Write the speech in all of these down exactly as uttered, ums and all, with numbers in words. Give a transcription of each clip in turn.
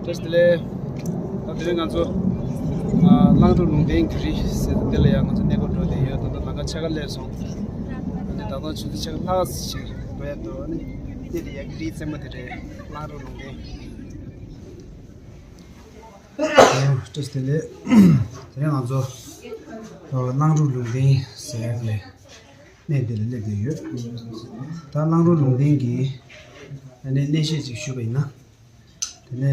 བཀྲ་ཤིས་བདེ་ལེགས། ད་དེ་རིང་ང་ཚོ་ཨ་གླང་རུ་ལུང་བསྟན་གྱི་རི་ཟེར་དེ་ལ་ཡང་ང་ཚོ་གནས་སྐོར་འགྲོ་བསྡད་ཡོད། ད་ལྟ་ལམ་ཁ་ཕྱེད་ཀ་སླེབས་སོང་། ད་ལྟ་ཆུ་ཚོད་ཕྱེད་ཀ་ལྷག་ཙམ་ཞིག་འགྲོ་ཡ་འདུག་ཨ་ནི་གནས་དེ་ཡ་གི་རིའི་རྩེ་མོ་དེ་རེད། གླང་རུ་ལུང་བསྟན། བཀྲ་ཤིས་བདེ་ལེགས། དེ་རིང་ང་ཚོ་ཨ་གླང་རུ་ལུང་བསྟན་ཟེར་ཡ་གི་གནས་འདི་ལ་སླེབས་བསྡད་ཡོད། ད་གླང་རུ་ལུང་བསྟན་གྱི་ཨ་ནི་གནས་བཤད་ཅིག་ཞུས་པ་ཡིན་ན། དེ་ནས་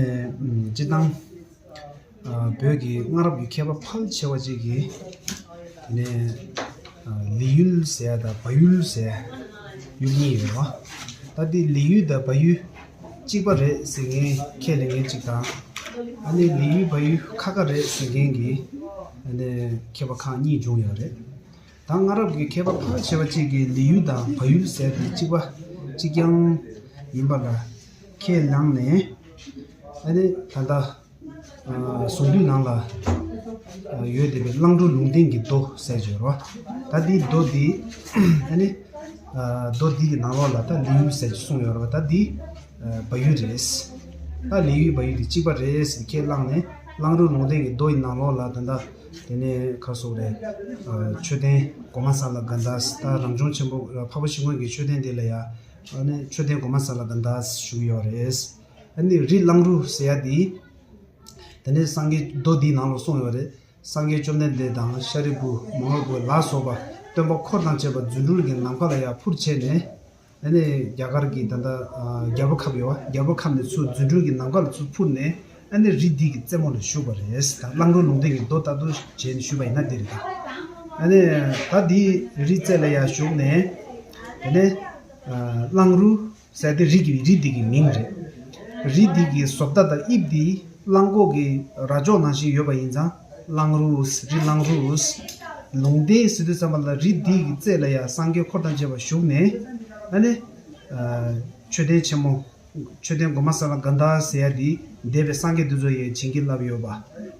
ཨམ་སྤྱིར་བཏང་ཨ་བོད་ཀྱི་སྔ་རབས་ཀྱི་མཁས་པ་ཕལ་ཆེ་བ་ཅིག་གིས་དེ་ནས་ཨ་ལི་ཡུལ་ཟེར་ཡ་དང་བ་ཡུལ་ཟེར་ཡ་ཡུལ་གཉིས་ཡོད་པ། ད་འདི་ལི་ཡུལ་དང་བ་ཡུལ་གཅིག་པ་རེད་ཟེར་མཁན་ཁས་ལེན་མཁན་གཅིག་དང་། ཨ་ནི་ལི་ཡུལ་བ་ཡུལ་ཁ་ཁ་རེད་ཟེར་མཁན་གྱི་ཨ་ནི་མཁས་པ་ཁག་གཉིས་བྱུང་ཡོད་རེད། ད་སྔ་རབས་ཀྱི་མཁས་པ་ཕལ་ཆེ་བ་ཅིག་གིས་ལི་ཡུལ་དང་བ་ཡུལ་ཟེར་དེ་གཅིག་པ་གཅིག་རྐྱང་ཡིན་པ་ལ་ཁས་བླངས་ནས། ཨ་ནི་ད་ལྟ་ཨ་གཟུངས་བསྡུས་ནང་ལ་ཨ་ཡོད་བསྡད་པའི་གླང་རུ་ལུང་བསྟན་གྱི་མདོ་ཟེར་གྱི་ཡོད་རེད་བ། ད་འདིའི་མདོ་འདི་ཨ་ནི་ཨ་མདོ་འདི་གི་ནང་ལོགས་ལ་ད་ལི་ཡུལ་ཟེར་གྱི་གསུངས་ཡོད་རེད་བ། ད་འདི་ཨ་བ་ཡུལ་རེད། ད་ལི་ཡུལ་བ་ཡུལ་དེ་གཅིག་པ་རེད་ཟེར་ཁས་བླངས་ནས། གླང་རུ་ལུང་བསྟན་གྱི་མདོ་ཡི་ནང་ལོགས་ལ་ད་ལྟ་དེ་ནས་ག་རེ་ཟེར་དགོས་རེད། ཨ་མཆོད་རྟེན་གོ་མ་ས་ལ་གན་ད་ཟེར། ད་རང་བྱུང་ཆེན་པོ་འཕགས་པ་ཤིང་ཀུན་གྱི་མཆོད་རྟེན་དེ་ལ་ཡ་ཨ་ནི་མཆོད་རྟེན་གོ་མ་ས་ལ་གན་ད་ཟེར་ཞུ་གི་ཡོད་རེད། ཨ་ནི་རི་གླང་རུ་ཟེར་ཡ་དེ། དེ་ནས་སངས་རྒྱས་མདོ་འདིའི་ནང་ལ་གསུངས་ཡོད་རེད། སངས་རྒྱས་བཅོམ་ལྡན་འདས་དང་ཤཱ་རིའི་བུ་མོའུ་འགལ་བུ་ལ་སོགས་པ་སྟོན་པ་འཁོར་དང་བཅས་པ་རྫུ་འཕྲུལ་གྱི་ནམ་མཁའ་ལ་ཡར་འཕུར་བྱས་ནས། ཨ་ནི་རྒྱ་གར་གྱི་ད་ལྟ་ཨ་རྒྱལ་པོ་ཁབ་ཡོད་བ། རྒྱལ་པོ་ཁབ་ནས་ཚུར་རྫུ་འཕྲུལ་གྱི་ནམ་མཁའ་ལ་ཚུར་འཕུར་ནས། ཨ་ནི་རི་འདི་གི་རྩེ་མོ་ལ་བཞུགས་པ་རེད། ད་གླང་རུ་ལུང་བསྟན་གྱི་མདོ་ལྟར་དུ་བྱས་ནས་ཞུས་པ་ཡིན་ན་འདི་རེད་ད། ཨ་ནི་ད་འདི་རི་རྩེ་ལ་ཡར་བཞུགས་ནས། དེ་ནས་ཨ་གླང་རུ་ཟེར་དེ་རི་གི་རི་འདི་གི་མིང་རེད། རི་འདི་གི་བཟོ་ལྟ་དང་དབྱིབས་འདི་གླང་གོག་གི་རྭ་ཅོ་ནང་བཞིན་ཡོད་པ་ཡིན་ཙང་། གླང་རུ། རི་གླང་རུ། ལུང་བསྟན་ཟེར་དུས་ཙམ་པ་ལ་རི་འདི་གི་རྩེ་ལ་ཡ་སངས་རྒྱས་འཁོར་དང་བཅས་པ་བཞུགས་ནས། ཨ་ནི་ཨ་མཆོད་རྟེན་ཆེན་མོ། མཆོད་རྟེན་གོ་མ་ས་ལ་གན་ད་ཟེར་ཡ་འདི་འདས་པའི་སངས་རྒྱས་འདི་ཚོ་ཡས་བྱིན་གྱིས་བརླབས་ཡོད་པ།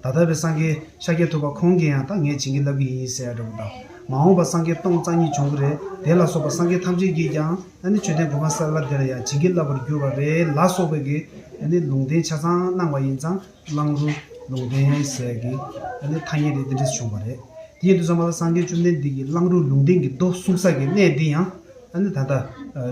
ད་ལྟ་བའི་སངས་རྒྱས་ཤཱཀྱ་ཐུབ་པ་ཁོང་གིས་ཡང་ད་ངས་བྱིན་གྱིས་བརླབས་ཀྱི་ཡིན་ཟེར་ཡ་འདྲ་པོ་དང་། མ་འོངས་པ་སངས་རྒྱས་སྟོང་རྩ་གཉིས་འབྱུང་གི་རེད། དེ་ལ་སོགས་པ་སངས་རྒྱས་ཐམས་ཅད་ཀྱིས་ཀྱང་ཨ་ནི་མཆོད་རྟེན་གོ་མ་ས་ལ་དེ་ལ་ཡང་བྱིན་གྱིས་བརླབས་པར་འགྱུར་བ་རེད་ལ་སོགས་པའི་གི་ཨ་ནི་ལུང་བསྟན་ཆ་ཚང་གནང་བ་ཡིན་ཙང་། གླང་རུ་ལུང་བསྟན་ཟེར་གྱི་ཨ་ནི་ཐ་སྙད་དེ་འདི་འདྲ་བྱུང་བ་རེད། དེ་ཡིན་དུས་ཙམ་པ་ལ་སངས་རྒྱས་བཅོམ་ལྡན་འདས་ཀྱིས་གླང་རུ་ལུང་བསྟན་གྱི་མདོ་གསུངས་ས་གི་གནས་འདི་ཡང་ཨ་ནི་ད་ལྟ་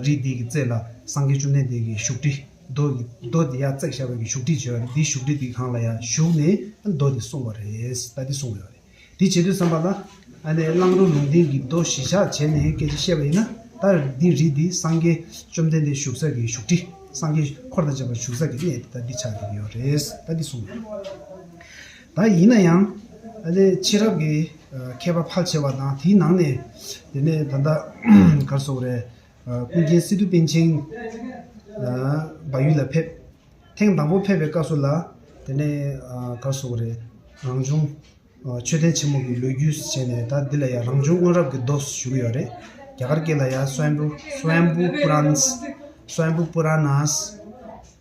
རི་འདི་གི་རྩེ་ལ་སངས་རྒྱས་བཅོམ་ལྡན་འདས་ཀྱི་བཞུགས་ཁྲི། མདོ་གི་མདོ་འདི་ཡར་བརྩེགས་བཞག་པའི་གི་བཞུགས་ཁྲི་བྱས་པ་རེད། འདིའི་བཞུགས་ཁྲི་འདི་སྒང་ལ་ཡང་བཞུགས་ནས་ཨ་ནི་མདོ་འདི་གསུངས་པ་རེད། ད་འདི་གསུངས་ཡོད་རེད། དེ་བྱེད་དུས་ཙམ་པ་ལ་ཨ་ནི་གླང་རུ་ལུང་བསྟན་གྱི་མདོ་གཞི་བཞག་བྱས་ནས་སྐད་ཆ་བཤད་པ་ཡིན་ན། ད་འདི་རི་འདི་སངས་རྒྱས་བཅོམ་ལྡན་འདས་བཞུགས་ས་གི་བཞུགས་ཁྲི། སངས་རྒྱས་འཁོར་དང་བཅས་པ་བཞུགས་ས་གི་གནས་དེ་ད་འདི་ཆགས་ཀྱི་ཡོད་རེད། ད་འདི་གསུངས་ཡོད། ད་ཡིན་ན་ཡང་ཨ་ནི་ཕྱི་རབས་ཀྱི་ཨ་མཁས་པ་ཕལ་ཆེ་བ་དང་། དེའི་ནང་ནས་དེ་ནས་ད་ལྟ་ག་རེ་ཟེར་དགོས་རེད། ཨ་ཀུན་མཁྱེན་སི་ཏུ་པཎ་ཆེན་ཨ་བལ་ཡུལ་ལ་ཕེབས། ཐེངས་དང་པོ་ཕེབས་པའི་སྐབས་སུ་ལ་དེ་ནས་ཨ་ག་རེ་ཟེར་དགོས་རེད། རང་བྱུང་ཨ་མཆོད་རྟེན་ཆེན་མོ་གི་ལོ་རྒྱུས་བྱས་ནས། ད་འདི་ལ་ཡང་རང་བྱུང་སྔོན་རབས་ཀྱི་མདོ་ཞུ་གི་ཡོད་རེད། རྒྱ་གར་སྐད་ལ་ཡང་སྭ་ཡམ་བུ། སྭ་ཡམ་བུ་པུ་རཱན། སྭ་ཡམ་བུ་པུ་རཱ་ནཱས།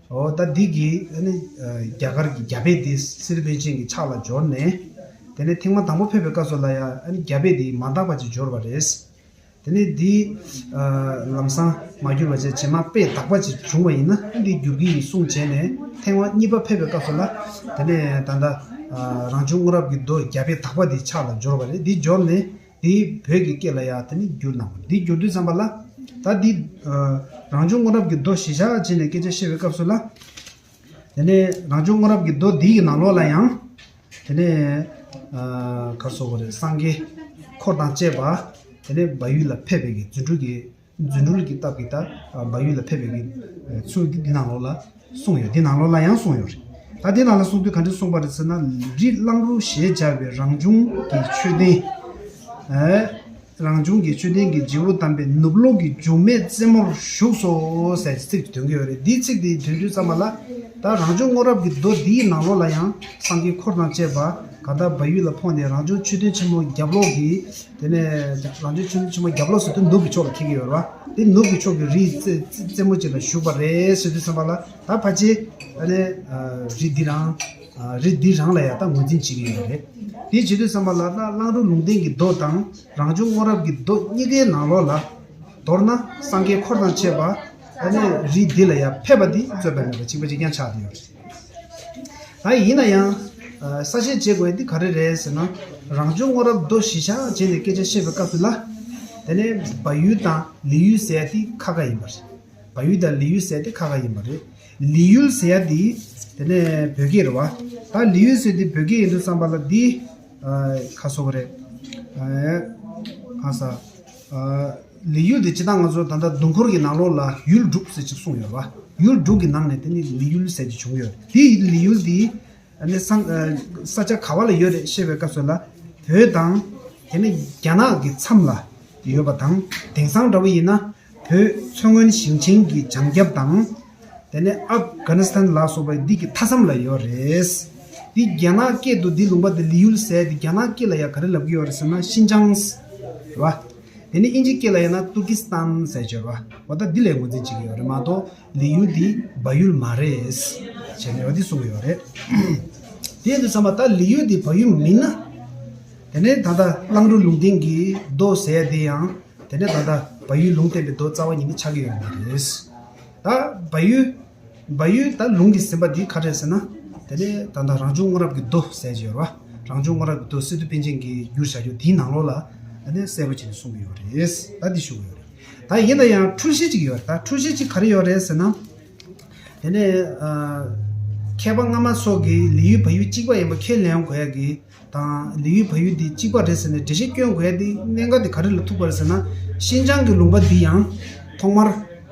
འོ་ད་འདི་གི་ཨ་ནི་ཨ་རྒྱ་གར་གྱི་རྒྱ་དཔེ་འདི་སི་ཏུ་པཎ་ཆེན་གྱི་ཕྱག་ལ་འབྱོར་ནས། དེ་ནས་ཐེངས་མ་དང་པོ་ཕེབས་པའི་སྐབས་སུ་ལ་ཡང་ཨ་ནི་རྒྱ་དཔེ་འདི་མ་དག་པ་ཅིག་འབྱོར་བ་རེད། དེ་ནས་འདི་ཨ་ལམ་སང་མ་བསྒྱུར་བ་བྱས། རྗེས་མ་དཔེ་དག་པ་ཅིག་བྱུང་བ་ཡིན་ན་འདི་བསྒྱུར་གྱི་ཡིན་གསུངས་བྱས་ནས། ཐེངས་མ་གཉིས་པ་ཕེབས་པའི་སྐབས་སུ་ལ་དེ་ནས་ད་ལྟ་ཨ་རང་བྱུང་སྔོན་རབས་ཀྱི་མདོ་རྒྱ་དཔེ་དག་པ་འདི་ཕྱག་ལ་འབྱོར་བ་རེད། འདི་འབྱོར་ནས་འདི་བོད་ཀྱི་སྐད་ལ་ཡང་དེ་ནས་བསྒྱུར་གནང་བ། འདི་བསྒྱུར་དུས་ཙམ་པ་ལ་ད་འདི་ཨ་རང་བྱུང་སྔོན་རབས་ཀྱི་མདོ་གཞི་བཞག་བྱས་ནས་སྐད་ཆ་བཤད་པའི་སྐབས་སུ་ལ། དེ་ནས་རང་བྱུང་སྔོན་རབས་ཀྱི་མདོ་འདི་ཡི་ནང་ལོགས་ལ་ཡང་། དེ་ནས་ཨ་ག་རེ་ཟེར་དགོས་རེད། སངས་རྒྱས་འཁོར་དང་བཅས་པ་དེ་ནས་བལ་ཡུལ་ལ་ཕེབས་པའི་གི་རྫུ་འཕྲུལ་གྱི་རྫུ་འཕྲུལ་གྱི་སྟབས་ཀྱིས་ད་ཨ་བལ་ཡུལ་ལ་ཕེབས་པའི་གི་ཨ་ཚུལ་འདི་འདི་ནང་ལོགས་ལ་གསུངས་ཡོད། འདི་ནང་ལོགས་ལ་ཡང་གསུངས་ཡོད་རེད། ད་འདི་ནང་ལ་གསུངས་དུས་ག་འདྲ་གསུངས་པ་རེད་ཟེར་ན། རི་གླང་རུ་ཞེས་བྱ་བའི་རང་བྱུང་གི་མཆོད་རྟེན། ཨེ། རང་བྱུང་གི་མཆོད་རྟེན་གྱི་རྗེ་བོ་དམ་པའི་ནུབ་ལོགས་ཀྱི་འགྱུར་མེད་རྩེ་མོར་བཞུགས་སོ་ཟེར་ཚིག་ཅིག་འདོན་གྱི་ཡོད་རེད། འདིའི་ཚིག་འདི་འདོན་དུས་ཙམ་པ་ལ། ད་རང་བྱུང་སྔོན་རབས་ཀྱི་མདོ་འདིའི་ནང་ལོགས་ལ་ཡང་སངས་རྒྱས་འཁོར་དང་བཅས་པ་གང་ལྟར་བལ་ཡུལ་ལ་ཕོག་ནས། རང་བྱུང་མཆོད་རྟེན་ཆེན་མོ་རྒྱབ་ལོགས་ཀྱི། དེ་ནས་རང་བྱུང་མཆོད་རྟེན་ཆེན་མོ་རྒྱབ་ལོགས་ཟེར་དུས་ནུབ་ཀྱི་ཕྱོགས་ལ་འཁེལ་གྱི་ཡོད་རེད་བ། དེ་ནུབ་ཀྱི་ཕྱོགས་ཀྱི་རིའི་རྩེ་རྩེ་རྩེ་མོ་ཅིག་ལ་བཞུགས་པ་རེད་ཟེར་དུས་ཙམ་པ་ལ། ད་ཕལ་ཆེར་ཨ་ནི་ཨ་རི་འདི་རང་ཨ་རི་འདི་རང་ལ་ཡང་ད་ངོས་འཛིན་བྱེད་ཀྱི་ཡོད་རེད། དེ་བྱེད་དུས་ཙམ་པ་ལ་ད་གླང་རུ་ལུང་བསྟན་གྱི་མདོ་དང་རང་བྱུང་སྔོན་རབས་ཀྱི་མདོ་གཉིས་ཀའི་ནང་ལོགས་ལ། མདོར་ན་སངས་རྒྱས་འཁོར་དང་བཅས་པ་ཨ་ནི་རི་འདི་ལ་ཡང་ཕེབས་པ་འདི་རྩོད་པ་མེད་པ་གཅིག་པ་གཅིག་རྐྱང་ཆགས་བསྡད་ཡོད་རེད། ད་ཡིན་ན་ཡང་། ཨ། གསལ་བཤད་བྱེད་དགོས་ཡ་འདི་ག་རེ་རེད་ཟེར་ན། རང་བྱུང་སྔོ་རབས་མདོ་གཞིར་བཞག་བྱས་ནས་སྐད་ཆ་བཤད་པའི་སྐབས་སུ་ལ། དེ་ནས་བལ་ཡུལ་དང་ལི་ཡུལ་ཟེར་ཡ་འདི་ཁ་ཁ་ཡིན་པ་རེད། བལ་ཡུལ་དང་ལི་ཡུལ་ཟེར་ཡ་འདི་ཁ་ཁ་ཡིན་པ་རེད། ལི་ཡུལ་ཟེར་ཡ་འདི་དེ་ནས་བོད་སྐད་རེད་བ། ད་ལི་ཡུལ་ཟེར་འདི་བོད་སྐད་ཡིན་དུས་ཙམ་པ་ལ་འདི། ཨ། ཁ་སོག་རེད། ཨ། ཁ་ས། ཨ། ལི་ཡུལ་དེ་སྤྱིར་བཏང་ང་ཚོ་ད་ལྟ་ཟླུམ་འཁོར་གྱི་ནང་ལོགས་ལ་ཡུལ་དྲུག་ཟེར་ཅིག་གསུངས་ཡོད་རེད་བ། ཡུལ་དྲུག་གི་ནང་ནས་དེ་ནི་ལི་ཡུལ་ཟེར་ཅིག་བྱུང་ཡོད་རེད། དེ་ལི་ཡུལ་དེ་ཨ་ནི་ས། ཨ། ས་ཆ་ག་བ་ལ་ཡོད་རེད་བཤད་པའི་སྐབས་སུ་ལ། བོད་དང་དེ་ནི་རྒྱ་ནག་གི་མཚམས་ལ་ཡོད་པ་དང་། དེང་སང་འདྲ་བོ་ཡིན་ན་བོད་མཚོ་སྔོན་ཞིང་ཆེན་གྱི་བྱང་རྒྱབ་དང་། དེ་ནས་ཨབ་གྷ་ནི་སི་ཐན་ལ་སོགས་པ་འདི་གི་མཐའ་མཚམས་ལ་ཡོད་རེད། འདི་རྒྱ་ནག་སྐད་དུ་འདི་ལུང་པ་འདི་ལི་ཡུལ་ཟེར་འདི་རྒྱ་ནག་སྐད་ལ་ཡང་ག་རེ་ལབ་ཀྱི་ཡོད་རེད་ཟེར་ན་ཤིན་ཅང་རེད་བ། དེ་ནས་ཨིན་ཇི་སྐད་ལ་ཡང་ན་ཏུར་ཀི་སི་ཐན་ཟེར་གྱི་ཡོད་རེད་བ། འོ་ད་འདི་ལས་ངོས་འཛིན་བྱེད་ཀྱི་ཡོད་རེད་མ་གཏོགས་ལི་ཡུལ་འདི་བལ་ཡུལ་མ་རེད་ཟེར་ནས་འོ་འདི་གསུང་གི་ཡོད་རེད། དེ་ཡིན་དུས་ཙམ་པ་ད་ལི་ཡུལ་འདི་བལ་ཡུལ་མིན་ན། དེ་ནས་ད་ལྟ་གླང་རུ་ལུང་བསྟན་གྱི་མདོ་ཟེར་འདི་ཡང་། དེ་ནས་ད་ལྟ་བལ་ཡུལ་ལུང་བསྟན་པའི་མདོ་རྩ་བ་ཉིད་ནས་ཆགས་ཀྱི་ཡོད་མ་རེད། ད་བལ་ཡུལ། བལ་ཡུལ་ད་ལུང་གིས་ཟིན་པ་འདི་ག་རེ་རེད་ཟེར་ན། དེ་ནས་ད་ལྟ་རང་བྱུང་སྔོ་རབས་ཀྱི་མདོ་ཟེར་གྱི་ཡོད་རེད་བ། རང་བྱུང་སྔོ་རབས་ཀྱི་མདོ་སི་ཏུ་པཎ་ཆེན་གྱིས་བསྒྱུར་བཞག་རྒྱུ་དེའི་ནང་ལོགས་ལ་ཨ་ནི་གསལ་པོ་བྱས་ནས་གསུངས་ཀྱི་ཡོད་རེད། ད་འདི་ཞུ་གི་ཡོད་རེད། ད་ཡིན་ན་ཡང་འཁྲུལ་བཤད་ཅིག་ཡོད་རེད། ད་འཁྲུལ་བཤད་ཅིག་ག་རེ་ཡོད་རེད་ཟེར་ན། དེ་ནས་ཨ། མཁས་པ་སྔ་མ་ཚོ་གིས་ལི་ཡུལ་བལ་ཡུལ་གཅིག་པ་ཡིན་པ་ཁས་ལེན་དགོས་ཡ་གི་དང་། ལི་ཡུལ་བལ་ཡུལ་འདི་གཅིག་པ་རེད་ཟེར་ནས་འགྲེལ་བཤད་སྐྱོན་དགོས་ཡ་དེ་གནད་འགག་དེ་ག་རེ་ལ་ཐུག་པ་རེད་ཟེར་ན། ཤིན་ཅང་གི་ལུང་པ་འདི་ཡང་ཐོག་མར་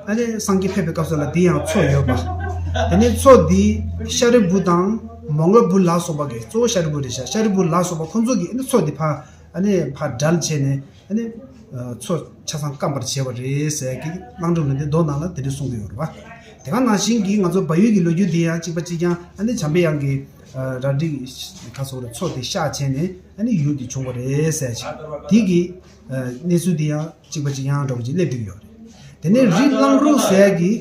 ཨ་ནི་སངས་རྒྱས་ཕེབས་པའི་སྐབས་སུ་ལ་འདི་ཡང་མཚོ་ཡོད་པ། དེ་ནས་མཚོ་འདི་ཤཱ་རིའི་བུ་དང་མོ་ང་བུ་ལ་སོགས་པ་གི། གཙོ་བོ་ཤཱ་རིའི་བུ་རེད་ཤག་ཤཱ་རིའི་བུ་ལ་སོགས་པ་ཁོང་ཚོ་གིས་ཨ་ནི་མཚོ་འདི་ཕར་ཨ་ནི་ཕར་བསྒྲལ་བྱས་ནས། ཨ་ནི་མཚོ་ཆ་ཚང་སྐམ་པར་བྱས་པ་རེད་ཟེར་གྱི་གླང་རུ་ལུང་བསྟན་མདོ་ནང་ལ་དེ་འདྲ་གསུངས་ཀྱི་ཡོད་རེད་བ། དེ་ག་ནང་བཞིན་གྱི་ང་ཚོ་བལ་ཡུལ་གྱི་ལོ་རྒྱུས་འདི་ཡང་གཅིག་པ་གཅིག་རྐྱང་། ཨ་ནི་འཇམ་པའི་དབྱངས་ཀྱིས་རལ་གྲི་ག་སོགས་རེ་མཚོ་དེ་གཤགས་བྱས་ནས་ཨ་ནི་ཡུལ་དེ་བྱུང་བ་རེད་ཟེར་ཅིག་དེ་གི་གནས་ཚུལ་དེ་ཡང་གཅིག་པ་གཅིག་རྐྱང་འདྲ་བོ་ཅིག་སླེབས་བསྡད་ཀྱི་ཡོད་རེད། དེ་ནས་རི་གླང་རུ་ཟེར་གྱི།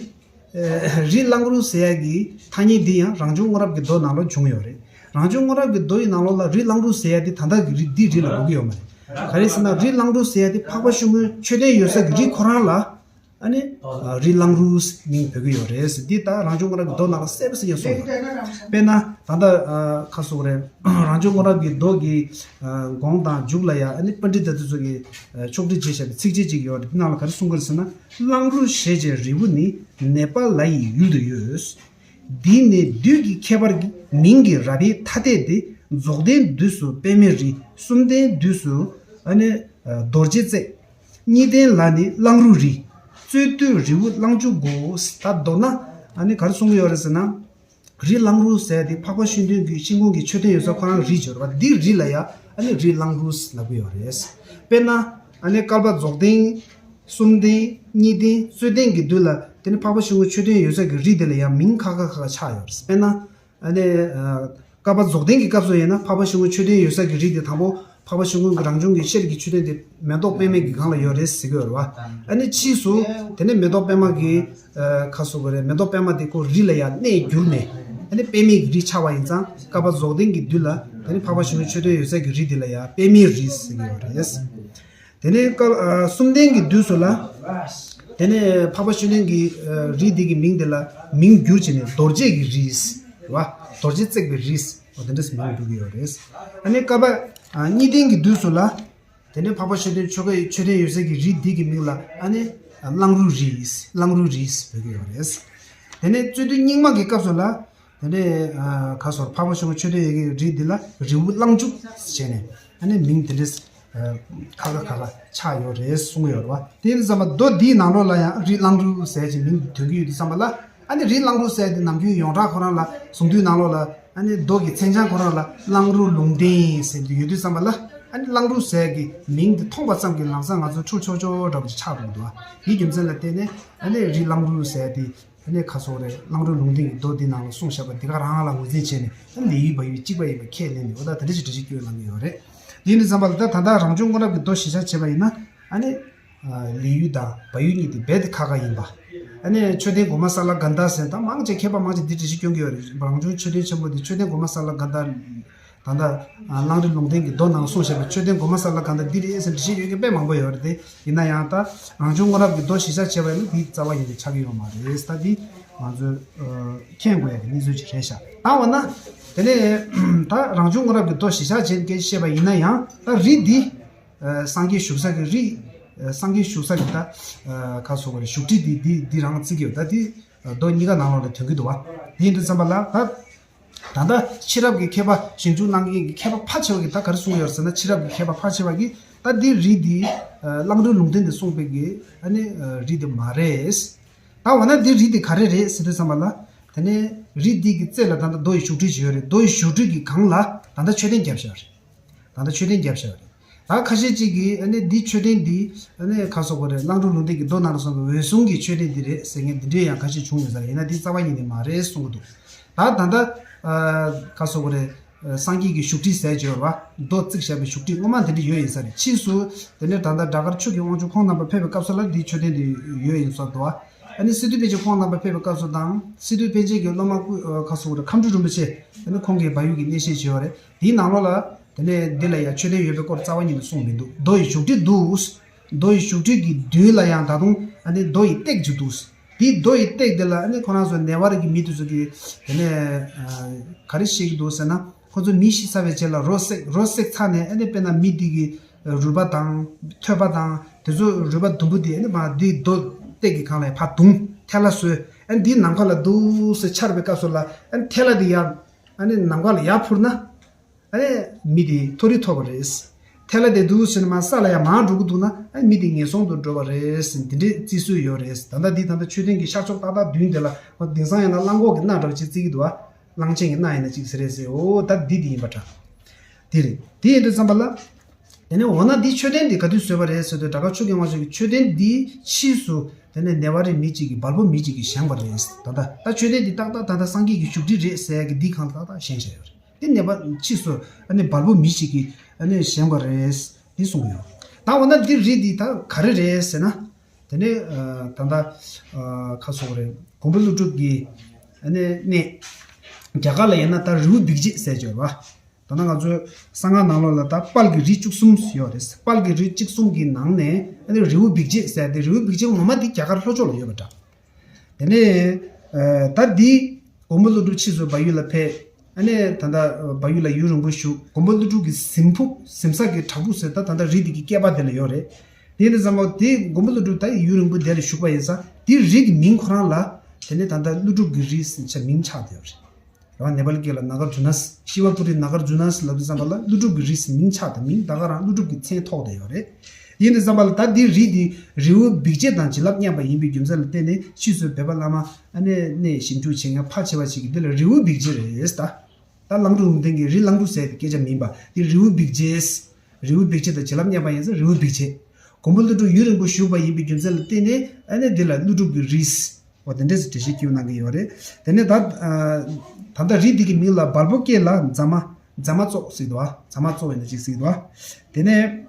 རི་གླང་རུ་ཟེར་ཡ་གི་ཐ་སྙད་འདི་ཡང་རང་བྱུང་སྔོ་རབས་ཀྱི་མདོ་ནང་ལ་བྱུང་ཡོད་རེད། རང་བྱུང་སྔོ་རབས་ཀྱི་མདོ་ཡི་ནང་ལོགས་ལ་རི་གླང་རུ་ཟེར་ཡ་འདི་ད་ལྟ་གི་རི་འདི་རི་ལ་གོ་གི་ཡོད་མ་རེད། ག་རེ་ཟེར་ན་རི་གླང་རུ་ཟེར་ཡ་འདི་འཕགས་པ་ཤིང་ཀུན་མཆོད་རྟེན་ཡོད་ས་གི་རི་ཁོ་རང་ལ་ཨ་ནི་རི་གླང་རུ་མིང་འབོད་ཀྱི་ཡོད་རེད་ཟེར། འདི་ད་རང་བྱུང་སྔོ་རབས་ཀྱི་མདོ་ནང་ལ་གསལ་པོ་གསལ་རྐྱང་གསུངས་ཡོད་རེད། དཔེར་ན་ད་ལྟ་ཁ་སོག་རེད། རང་བྱུང་སྔོ་རབས་ཀྱི་མདོ་གི་གོང་དང་མཇུག་ལ་ཡ་ཨ་ནི་པཎྜི་ཏ་དེ་ཚོ་གི་ཕྱོགས་སྒྲིག་བྱས་བཞག་པའི་ཚིགས་བཅད་ཅིག་ཡོད་རེད། འདི་ནང་ལ་ག་རེ་གསུང་གི་རེད་ཟེར་ན། གླང་རུ་ཞེས་བྱའི་རི་བོ་ནི་ནེ་པ་ལ་ཡི་ཡུལ་དུ་ཡོད། འདི་ནི་བདུད་ཀྱི་ཁྱད་པར་གྱི་མིང་གི་ར་བའི་ཐ་དད་དེ། རྫོགས་ལྡན་དུས་སུ་པདྨའི་རི། གསུམ་ལྡན་དུས་སུ་ཨ་ནི་རྡོ་རྗེ་བརྩེགས། གཉིས་ལྡན་ལ་ནི་གླང་རུ་རི། རྩོད་དུས་རི་བོ་གླང་ཆུ་དགོས། ད་མདོར་ན་ཨ་ནི་ག་རེ་གསུང་གི་ཡོད་རེད་ཟེར་ན། རི་གླང་རུ་ཟེར་དེ་འཕགས་པ་ཤིང་སྡོང་གི་ཤིང་ཀུན་གྱི་མཆོད་རྟེན་ཡོད་ས་ཁོ་རང་རི་བྱོས་རེད་བ། འདི་རི་ལ་ཡ་ཨ་ནི་རི་གླང་རུ་ལབ་ཀྱི་ཡོད་རེད། དཔེར་ན་ཨ་ནི་བསྐལ་པ་རྫོགས་ལྡན། གསུམ་ལྡན། གཉིས་ལྡན། རྩོད་ལྡན་གྱི་དུས་ལ་དེ་ནི་འཕགས་པ་ཤིང་ཀུན་མཆོད་རྟེན་ཡོད་ས་གི་རི་དེ་ལ་ཡ་མིང་ཁ་ཁ་ཁ་ཁ་ཆགས་ཡོད་རེད། དཔེར་ན་ཨ་ནི་བསྐལ་པ་རྫོགས་ལྡན་གྱི་སྐབས་སུ་ཡིན་ན་འཕགས་པ་ཤིང་ཀུན་མཆོད་རྟེན་ཡོད་ས་གི་རི་དེ་དང་པོ། འཕགས་པ་ཤིང་ཀུན་གྱི་རང་བྱུང་གི་ཤེལ་གྱི་མཆོད་རྟེན་དེ་མེ་ཏོག་པདྨའི་གི་སྒང་ལ་ཡོད་རེད་ཟེར་གྱི་ཡོད་རེད་བ། ཨ་ནི་ཕྱིས་སུ་དེ་ནས་མེ་ཏོག་པདྨ་གི་ཁ་གསོ་གི་རེད། མེ་ཏོག་པདྨ་དེ་ཁོ་རི་ལ་ཡང་གནས་གྱུར་ནས་ཨ་ནི་པདྨའི་གི་རི་ཆགས་པ་ཡིན་ཙང་བསྐལ་པ་རྫོགས་ལྡན་གྱི་དུས་ལ་དེ་ནས་འཕགས་པ་ཤིང་ཀུན་མཆོད་རྟེན་ཡོད་ས་གི་རི་དེ་ལ་ཡང་པདྨའི་རི་ཟེར་གྱི་ཡོད་རེད། དེ་ནས་བསྐལ་གསུམ་ལྡན་གྱི་དུས་སུ་ལ་དེ་ནས་འཕགས་པ་ཤིང་ཀུན་གྱི་རི་དེ་གི་མིང་དེ་ལ་མིང་བསྒྱུར་བྱས་ནས་རྡོ་རྗེ་གི་རི་རེད་བ། རྡོ་རྗེ་བརྩེགས་པའི་རི། འོ་དེ་འདྲ་མིང་འབོད་ཀྱི་ཡོད་རེད། ཨ་ནི་བསྐལ་པ་གཉིས་ལྡན་གྱི་དུས་སུ་ལ། དེ་ནས་འཕགས་པ་ཤིང་ཀུན་མཆོད་མཆོད་རྟེན་ཡོད་སའི་གི་རི་འདི་གི་མིང་ལ་ཨ་ནི་གླང་རུ་རི། གླང་རུ་རི་འབོད་ཀྱི་ཡོད་རེད། དེ་ནས་རྩོད་དུས་སྙིགས་མ་གི་སྐབས་སུ་ལ་དེ་ནས་ཁ་སོར་འཕགས་པ་ཤིང་ཀུན་མཆོད་རྟེན་ཡོད་ཀྱི་རི་འདི་ལ་རི་བོ་གླང་ཆུ་ཟེར་ནས་ཨ་ནི་མིང་དེ་འདྲས་ཁ་ཁ་ཁ་ཁ་ཆགས་ཡོད་རེད་གསུངས་ཡོད་རེད་བ། དེ་ཡིན་ཙམ་པ་མདོ་འདིའི་ནང་ལོགས་ལ་ཡང་རི་གླང་རུ་ཟེར་གྱི་མིང་ཐོན་གྱི་ཡོད་དུས་ཙམ་པ་ལ། ཨ་ནི་རི་གླང་རུ་ཟེར་དེ་ནམ་རྒྱུན་ཡོངས་གྲགས་ཁོ་རང་ལ་གསུང་དུས་ནང་ལོགས་ལ་ཨ་ནི་མདོ་གི་མཚན་བྱང་ཁོ་རང་ལ་གླང་རུ་ལུང་བསྟན་ཟེར་དུས་ཡོད་དུས་ཙམ་པ་ལ། ཨ་ནི་གླང་རུ་ཟེར་གི་མིང་དེ་མཐོང་པ་ཙམ་གྱིས་ལམ་སང་ང་ཚོ་འཁྲུལ་ཆོག་ཆོག་འདྲ་པོ་ཅིག་ཆགས་འགྲོ་གི་འདུག་ཨ། དེའི་རྒྱུ་མཚན་ལ་བརྟེན་ནས་ཨ་ནི་རི་གླང་རུ་ཟེར་དེ་ཨ་ནི་ཁ་སོག་རེད། གླང་རུ་ལུང་བསྟན་གྱི་མདོ་འདི་ནང་ལ་གསུངས་བཞག་པ་འདི་ག་རང་ལ་ངོས་འཛིན་བྱས་ནས་ཨ་ནི་ལི་ཡུལ་བལ་ཡུལ་གཅིག་པ་ཡིན་པ་ཁས་ལེན་ནས་འོ་ད་དེ་འདྲ་ཞིག་འགྲེལ་བཤད་སྐྱོན་གནང་གི་ཡོད་རེད། དེ་ཡིན་དུས་ཙམ་པ་ལ་ད་ད་ལྟ་རང་བྱུང་སྔོན་རབས་ཀྱི་མདོ་གཞིར་བཞག་བྱས་པ་ཡིན་ན་ཨ་ནི། ལི་ཡུལ་དང་བལ་ཡུལ་གཉིས་དེ་རྦད་དེ་ཁ་ཁ་ཡིན་པ། ཨ་ནི་མཆོད་རྟེན་གོ་མ་ས་ལ་གན་ད་ཟེར་ད་མང་ཆེ་མཁས་པ་མང་ཆེ་འདི་འགྲེལ་བཤད་སྐྱོན་གྱི་ཡོད་རེད། རང་བྱུང་མཆོད་རྟེན་ཆེན་པོ་འདི་མཆོད་རྟེན་གོ་མ་ས་ལ་གན་ད། ད་ལྟ་གླང་རི་ལུང་བསྟན་གྱི་མདོ་ནང་གསུངས་བཞག་པའི་མཆོད་རྟེན་གོ་མ་ས་ལ་གན་ད་འདི་རེད་ཟེར་འགྲེལ་བཤད་ཡོད་མཁན་དཔེ་མང་པོ་ཡོད་རེད་དེ། ཡིན་ན་ཡང་ད་རང་བྱུང་སྔོན་རབས་ཀྱི་མདོ་གཞིར་བཞག་བྱས་པ་ཡིན་ན་འདི་རྩ་བ་ཡིན་པའི་ཆགས་ཀྱི་ཡོད་མ་རེད། ད་འདི་ང་ཚོས་མཁྱེན་དགོས་ཡ་གི་གནས་ཚུལ་ཅིག་རེད་ཤག་ད་འོ་ན། དེ་ནས་ད་རང་བྱུང་སྔོན་རབས་ཀྱི་མདོ་གཞིར་བཞག་བྱས་ནས་སྐད་ཆ་བཤད་པ་ཡིན་ན་ཡང་ད་རི་འདི། སངས་རྒྱས་བཞུགས་ས་གི་རི། སངས་རྒྱས་བཞུགས་ས་གི་ད། ག་སོགས་པ་རེད། བཞུགས་ཁྲི་འདི་འདི་འདི་རང་བརྩི་གི་ཡོད། ད་འདི་མདོ་གཉིས་ཀ་ནང་ལོགས་ལ་ཐོན་གི་འདུག་བ། དེ་ཡིན་དུས་ཙམ་པ་ལ་ད། ད་ལྟ་ཕྱི་རབས་ཀྱི་མཁས་པ་ཞིབ་འཇུག་གནང་མཁན་གྱི་མཁས་པ་ཕལ་ཆེ་བ་གིས་ད་ག་རེ་གསུངས་ཡོད་ཟེར་ན། ཕྱི་རབས་ཀྱི་མཁས་པ་ཕལ་ཆེ་བ་གིས་ད་འདི་རི་འདི་གླང་ཀྲོའི་ལུང་བསྟན་འདི་གསུངས་པའི་གི་ཨ་ནི་རི་འདི་མ་རེད། ད་འོ་ན་འདི་རི་འདི་ག་རེ་རེད་ཟེར་དུས་ཙམ་པ་ལ། དེ་ནས་རི་འདི་གི་རྩེ་ལ་ད་ལྟ་རྡོ་ཡི་བཞུགས་ཁྲི་ཞིག་ཡོད་རེད། རྡོ་ཡི་བཞུགས་ཁྲི་གི་སྒང་ལ་ད་ལྟ་མཆོད་རྟེན་བརྒྱབ་བཞག་རེད། ད་ལྟ་མཆོད་རྟེན་བརྒྱབ་བཞག་རེད། ད་ཁ་ཤས་ཅིག་གིས་ཨ་ནི་འདི་མཆོད་རྟེན་འདི་ཨ་ནི་ག་སོགས་པ་རེད། གླང་ཀྲོའི་ལུང་བསྟན་གྱི་མདོ་ནང་ལ་གསུངས་པའི་འོད་སྲུང་གི་མཆོད་རྟེན་འདི་རེད་ཟེར་མཁན་འདི་འདྲས་ཡང་ཁ་ཤས་བྱུང་ཡོད་ས་རེད། ཡིན་ན་འདི་རྩ་བ་ཉིད་ནས་མ་རེད་གསུང་གི་འདུག་ད་ད་ལྟ་ག་སོགས་པ་རེད། སངས་རྒྱས་ཀྱི་བཞུགས་ཁྲི་ཟེར་བརྗོད་པ། རྡོ་བརྩིགས་བཞག་པའི་བཞུགས་ཁྲི་སྔོན་མ་འདི་འདྲས་ཡོད་ཡིན་ས་རེད། ཕྱིས་སུ་དེ་ནས་ད་ལྟ་སྒྲ་དཀར་ཆོས་ཀྱི་དབང་ཕྱུག་ཁོང་རྣམ་པ་ཕེབས་པའི་སྐབས་སུ་ལ་འདི་མཆོད་རྟེན་འདི་ཡོད་ཡིན་ས་འདུག་ཨ་ནི་སི་ཏུ་པཎ་ཆེན་ཁོང་རྣམ་པ་ཕེབས་པའི་སྐབས་སུ་དང་། སི་ཏུ་པཎ་ཆེན་གྱི་སློབ་མ་སྐུ་ཁ་སོགས་རེད། ཁམས་སྤྲུལ་རིན་པོ་ཆེ་ཨ་ནི་ཁོང་གིས་བལ་ཡུལ་གྱི་གནས་བཤད་བྱས་པ་རེད། དེའི་ནང་ལོགས་ལ་དེ་ནས་འདི་ལ་ཡང་མཆོད་རྟེན་ཡོད་པའི་སྐོར་རྩ་བ་ཉིད་ནས་གསུངས་མི་འདུག་རྡོ་ཡི་བཞུགས་ཁྲི་འདུག་རྡོ་ཡི་བཞུགས་ཁྲི་གི་མདུན་ལ་ཡང་ད་དུང་ཨ་ནི་རྡོ་ཡི་སྟེགས་ཅིག་འདུག་དེའི་རྡོ་ཡི་སྟེགས་དེ་ལ་ཨ་ནི་ཁོ་རང་ཚོ་ནེ་ཝ་རི་གི་མི་དེ་ཚོ་གིས་དེ་ནས་ག་རེ་བཤད་ཀྱི་འདུག་ཟེར་ན། ཁོ་ཚོ་མི་ཤི་ཚར་བའི་རྗེས་ལ་རོ་བསྲེགས། རོ་བསྲེགས་ཚར་ནས་ཨ་ནི་དཔེར་ན་མི་དེ་གི་རུས་པ་དང་ཐོད་པ་དང་དེ་ཚོ་རུས་པ་དུམ་བུ་དེ་ཨ་ནི་མར་འདི་རྡོ་སྟེགས་ཀྱི་སྒང་ལ་ཕར་བརྡུངས། ཐལ་བ་བཟོས། ཨ་ནི་འདིའི་ནམ་མཁའ་ལ་འདུག་སེ་འཕྱར་བའི་སྐབས་སུ་ལ་ཨ་ནི་ཐལ་བ་དེ་ཡར་ཨ་ནི་ནམ་མཁའ་ལ་ཡར་འཕུར་ན། ཨ་ནི་མི་དེ་མཐོ་རིས་ཐོབ་པ་རེད། ཐལ་བ་དེ་འདུག་ཟེར་ནས་མར་ས་ལ་ཡར་མར་འགྲོ་གི་འདུག་ན་ཨ་ནི་མི་དེ་ངན་སོང་དུ་འགྲོ་བ་རེད་ཟེར་འདི་འདྲའི་བརྩི་སྲོལ་ཡོད་རེད། ད་ལྟ་འདི་ད་ལྟ་མཆོད་རྟེན་གྱི་ཤར་ཕྱོགས་ཏག་ཏག་མདུན་དེ་ལ་དེང་སང་ཡིན་ན་གླང་གོག་གི་སྣ་འདྲ་བ་ཅིག་བརྩི་གི་འདུག་ཨ། གླང་ཆེན་གྱི་སྣ་ཡིན་ན་ཅིག་ཟེར་རེད་ཟེར། འོ་ད་འདི་འདི་ཡིན་པ་འདྲ། དེ་རེད། དེ་ཡིན་དུས་ཙམ་པ་ལ། དེ་ནས་འོ་ན་འདི་མཆོད་རྟེན་འདི་ག་དུས་བཟོས་པ་རེད་ཟེར་དུས། སྒྲ་དཀར་ཆོས་ཀྱི་དབང་ཕྱུག་གི་མཆོད་རྟེན་འདི་ཕྱིས་སུ་དེ་ནས་ནེ་ཝ་རི་མི་གཅིག་གིས་བལ་པོ་མི་གཅིག་གིས་བཞེངས་པ་རེད། ད་ལྟ་ད་མཆོད་རྟེན་འདི་ཏག་ཏག་ད་ལྟ་སངས་རྒྱས་ཀྱི་བཞུགས་ཁྲི་རེད་ཟེར་ཡ་གི་འདི་སྒང་ལ་ཏག་ཏག་བཞེངས་བཞག་ཡོད་རེད། དེ་ནེ་པ་ཕྱིས་སུ་ཨ་ནི་བལ་པོ་མི་གཅིག་གིས་ཨ་ནི་བཞེངས་པ་རེད་འདི་གསུངས་ཡོད། ད་འོ་ན་འདི་རི་འདི་ད་ག་རེ་རེད་ཟེར་ན། དེ་ནས་ད་ལྟ་ཁ་སོགས་རེད། མགོན་པོ་ཀླུ་སྒྲུབ་ཀྱི་ཨ་ནི་གནས། རྒྱ་གར་ལ་ཡིན་ན་ད་རི་བོ་འབིགས་བྱེད་ཟེར་གྱི་ཡོད་རེད་བ། ད་ནང་ང་ཚོའི་གསང་སྔགས་ནང་ལོགས་ལ་ད་དཔལ་གྱི་རི་བཅུ་གསུམ་ཡོད་རེད། དཔལ་གྱི་རི་བཅུ་གསུམ་གྱི་ནང་ནས་ཨ་ནི་རི་བོ་འབིགས་བྱེད་ཟེར་ཏེ། རི་བོ་འབིགས་བྱེད་ངོ་མ་འདི་རྒྱ་གར་ལྷོ་ཕྱོགས་ལ་ཡོད་པ་འདྲ། དེ་ནས་ད་འདི་མགོན་པོ་ཀླུ་སྒྲུབ་ཕྱིས་སུ་བལ་ཡུལ་ལ་ཕེབས། ཨ་ནི་ད་ལྟ་བལ་ཡུལ་ལ་ཡུན་རིང་པོ་བཞུགས། མགོན་པོ་ཀླུ་སྒྲུབ་ཀྱི་གཟིམ་ཕུག་གཟིམ་ས་གི་བྲག་ཕུག་ཟེར་ད་ད་ལྟ་རི་འདི་གི་སྐེད་པ་དེ་ལ་ཡོད་རེད། དེ་ནས་ཙམ་པ་དེ་མགོན་པོ་ཀླུ་སྒྲུབ་ད་ཡུན་རིང་པོ་དེ་ལ་བཞུགས་པ་ཡིན་ཙང་དེ་རི་གི་མིང་ཁོ་རང་ལ་དེ་ནས་ད་ལྟ་ཀླུ་སྒྲུབ་ཀྱི་རི་ཟེར་ཆ་མིང་ཆགས་བསྡད་ཡོད་རེད། རང་ནེ་པ་ལི་སྐད་ལ་ན་གར་ཛུ་ན་སི། ཤི་ཝ་པུ་རི་ན་གར་ཛུ་ན་སི་ལབ་དུས་ཙམ་པ་ལ་ཀླུ་སྒྲུབ་ཀྱི་རི་ཟེར་མིང་ཆགས་ཏེ་མིང་ད་ག་རང་ཀླུ་སྒྲུབ་ཀྱི་མཚན་ཐོགས་བསྡད་ཡོད་རེད། ཡིན་དུས་ཙམ་པ་ལ་ད་འདི་རི་འདི་རི་བོ་འབིགས་བྱེད་དང་བྱིན་རླབས་མཉམ་པ་ཡིན་པའི་རྒྱུ་མཚན་ལ་བརྟེན་ནས་ཕྱིས་སུ་བོད་པ་བླ་མ་ཨ་ནེ་གནས་ཞིབ་འཇུག་བྱེད་མཁན་ཕལ་ཆེ་བ་ཞིག་གིས་འདི་ལ་རི་བོ་འབིགས་བྱེད་རེད་ཟེར། ད་གླང་ཀྲོའི་ལུང་བསྟན་གྱི་རི་གླང་ཀྲོ་ཟེར་བའི་སྐད་ཆ་མིན་པ་འདི་རི་བོ་འབིགས་བྱེད། རི་བོ་འབིགས་བྱེད་དང་བྱིན་རླབས་མཉམ་པ་ཡིན་ཙང་རི་བོ་འབིགས་བྱེད། མགོན་པོ་ཀླུ་སྒྲུབ་ཡུན་རིང་པོ་བཞུགས་པ་ཡིན་པའི་རྒྱུ་མཚན་ལ་བརྟེན་ནས་ཨ་ནེ་འདི་ལ་ཀླུ་སྒྲུབ་ཀྱི་རི། འོ་དེ་འདྲས་སུ་འགྲེལ་བཤད་སྐྱིད་པོ་གནང་གི་ཡོད་རེད། དེ་ནས་ད་ད་ལྟ་རི་འདི་གི་མིང་ལ་བལ་པོ་སྐད་ལ་ཛ་མ། ཛ་མ་ཙོག་ཟེར་འདུག་ཨ། ཛ་མ་ཙོག་ཡིན་ན་ཅིག་ཟེར་འདུག་ཨ། དེ་ནས་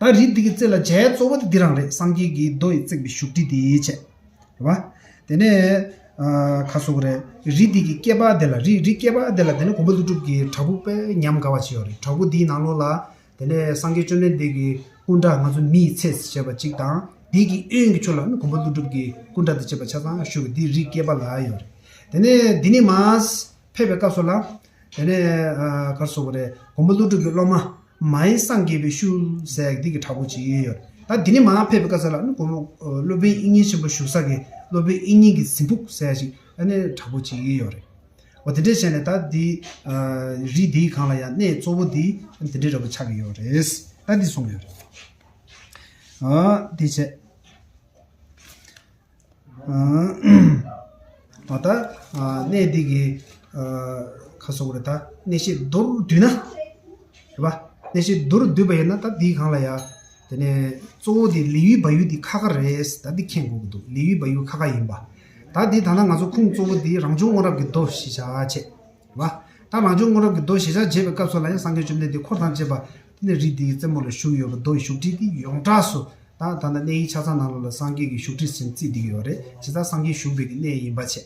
ད་རི་འདི་གི་རྩེ་ལ་མཇལ་གཙོ་བོ་དེ་འདི་རང་རེད། སངས་རྒྱས་ཀྱི་རྡོ་ཡིས་བརྩིགས་པའི་བཞུགས་ཁྲི་དེ་བྱས། རེད་བ། དེ་ནས་ཁ་སོག་རེད། རི་འདི་གི་སྐེད་པ་དེ་ལ་རི་རི་སྐེད་པ་དེ་ལ་དེ་ནས་མགོན་པོ་ཀླུ་སྒྲུབ་ཀྱི་བྲག་ཕུག་དཔེ་ཉམས་དགའ་བ་ཅིག་ཡོད་རེད། བྲག་ཕུག་འདིའི་ནང་ལོགས་ལ། དེ་ནས་སངས་རྒྱས་བཅོམ་ལྡན་འདས་ཀྱི་སྐུ་འདྲ་ང་ཚོ་མིའི་ཚེ་ཟེར་བྱས་པ་གཅིག་དང་། དེ་གི་གཡོན་གྱི་ཕྱོགས་ལ་ནི་མགོན་པོ་ཀླུ་སྒྲུབ་ཀྱི་སྐུ་འདྲ་དང་བཅས་པ་ཆ་ཚང་བཞུགས་པའི་འདི་རི་སྐེད་པ་ལ་ཡོད་རེད། དེ་ནས་འདི་ནས་མར་ཕེབས་པའི་སྐབས་སུ་ལ། དེ་ནས་ག་རེ་ཟེར་དགོས་རེད། མགོན་པོ་ཀླུ་སྒྲུབ་ཀྱི་སློབ་མ་མ་ཧེ་སངས་རྒྱས་པའི་ཤུལ་ཟེར་ཡག་འདི་གི་བྲག་ཕུག་ཅིག་ཡོད་རེད། ད་འདི་ནས་མར་ཕེབས་པའི་སྐབས་སུ་ལ་ནི་མགོན་པོ་སློབ་དཔོན་དབྱིག་གཉེན་ཆེན་པོ་བཞུགས་ས་གི་སློབ་དཔོན་དབྱིག་གཉེན་གྱི་གཟིམ་ཕུག་ཟེར་ཡག་ཅིག་ཨ་ནི་བྲག་ཕུག་ཅིག་ཡོད་རེད། འོ་དེ་འདྲས་བྱས་ནས་ད་འདི་རི་འདིའི་སྒང་ལ་ཡང་གནས་གཙོ་བོ་འདི་དེ་འདྲས་འདྲ་པོ་ཆགས་ཀྱི་ཡོད་རེད། ད་འདི་གསུངས་ཡོད་རེད། འོ་དེ་བྱས། འོ་ད་གནས་འདི་གི་ཁ་སོག་རེད། ད་གནས་བཤད་མདོར་བསྡུས་ན། རེད་པ། གནས་བཤད་མདོར་བསྡུས་པ་ཡིན་ན་ད་འདིའི་སྒང་ལ་ཡ། དེ་ནས་གཙོ་བོ་དེ་ལེའུའི་བལ་ཡུལ་འདི་ཁ་ཁ་རེད། ད་འདི་མཁྱེན་དགོས་ཀྱི་འདུག་ལེའུའི་བལ་ཡུལ་ཁ་ཁ་ཡིན་པ། ད་འདི་ད་ལྟ་ང་ཚོ་ཁུངས་གཙོ་བོ་འདི་རང་བྱུང་སྔོན་རབས་ཀྱི་མདོ་གཞིར་བཞག་བྱས། རེད་པ། ད་རང་བྱུང་སྔོན་རབས་ཀྱི་མདོ་གཞིར་བཞག་བྱས་པའི་སྐབས་སུ་ལ་ཡང་སངས་རྒྱས་བཅོམ་ལྡན་འདས་འཁོར་དང་བཅས་པ་དེ་ནས་རི་འདིའི་རྩེ་མོ་ལ་བཞུགས་ཡོད་པ། མདོ་ཡི་བཞུགས་ཁྲི་འདི་ཡོངས་གྲགས་སུ་ད་ད་ལྟ་གནས་ཡིག་ཆ་ཚང་ནང་ལོགས་ལ་སངས་རྒྱས་ཀྱི་བཞུགས་ཁྲི་ཟེར་བརྩིས་བསྡད་ཀྱི་ཡོད་རེད། བྱས་ཙང་སངས་རྒྱས་བཞུགས་པའི་གི་གནས་ཡིན་པ་བྱས།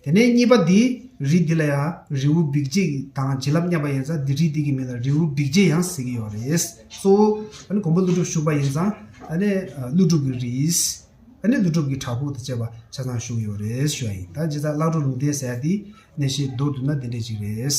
དེ་ནས་གཉིས་པ་འདི་རི་འདི་ལ་ཡང་རི་བོ་འབིགས་བྱེད་དང་བྱིན་རླབས་མཉམ་པ་ཡིན་ཙང་འདི་རི་འདི་གི་མིང་ལ་རི་བོ་འབིགས་བྱེད་ཡང་ཟེར་གྱི་ཡོད་རེད། གཙོ་བོ་ཨ་ནི་མགོན་པོ་ཀླུ་སྒྲུབ་བཞུགས་པ་ཡིན་ཙང་ཨ་ནི་ཀླུ་སྒྲུབ་ཀྱི་རི། ཨ་ནི་ཀླུ་སྒྲུབ་ཀྱི་བྲག་ཕུག་དང་བཅས་པ་ཆ་ཚང་བཞུགས་ཡོད་རེད་ཞུ་བ་ཡིན། ད་བྱས་ཙང་གླང་ཀྲོའི་ལུང་བསྟན་ཟེར་ཡ་འདི་གནས་བཤད་མདོར་བསྡུས་ན་འདི་འདྲས་ཅིག་རེད།